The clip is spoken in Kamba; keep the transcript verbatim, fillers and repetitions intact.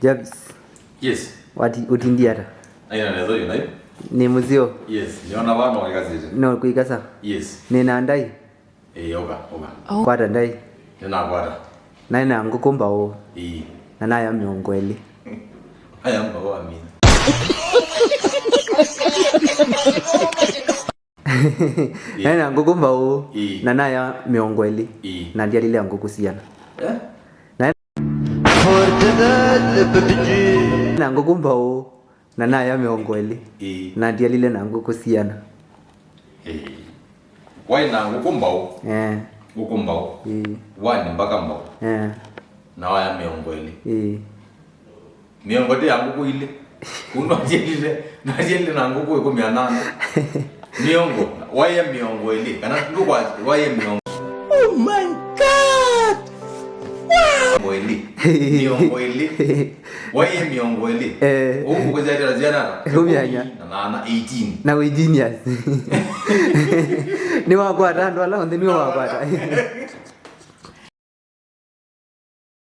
Jarvis, Yes. Wati, ũtindi ata? Aina nezo yu nayo. Nĩ mũseo. Yes, niona vano waikasite. No kwikasa. Yes. Nĩ na ndai. Eh, oka, oka. Kwata ndai. Nĩnakwata. Naĩ na ngũkũ mbaũ. Ii. Na naya mĩongo ĩlĩ. Aya mbaũ amina. Naĩ na ngũkũ mbaũ. Ii. Na naya mĩongo ĩlĩ. Ii. Na ndialile ngũkũ siana. Eh? Na na ngũkũ mbaũ. Na naya mĩongo ĩlĩ. Ii. Na ndialile na ngũkũ siana. Ĩĩ. Waĩ na ngũkũ mbaũ. Eh. Ngũkũ mbaũ. Ĩĩ. Wani mpaka mbaũ. Eh. Na waya mĩongo ĩlĩ. Ĩĩ. Mĩongo ĩlĩ ya ngũkũ ilĩ. Kũu nwasyelile, nwasyelile na ngũkũ ĩkũmi na nana. Mĩongo, waye mĩongo ĩlĩ. Kana ndũkwa, waye mĩongo. Oh my God! Mĩongo ĩlĩ. Mĩongo ĩlĩ. Waye mĩongo ĩlĩ. Eh. Ũu ngũkũ syaĩtala syana ata? Ĩkũmi na inya. Na nana, eighteen. Na wĩ genius. Nĩwakwata andũ ala onthe nĩwakwata.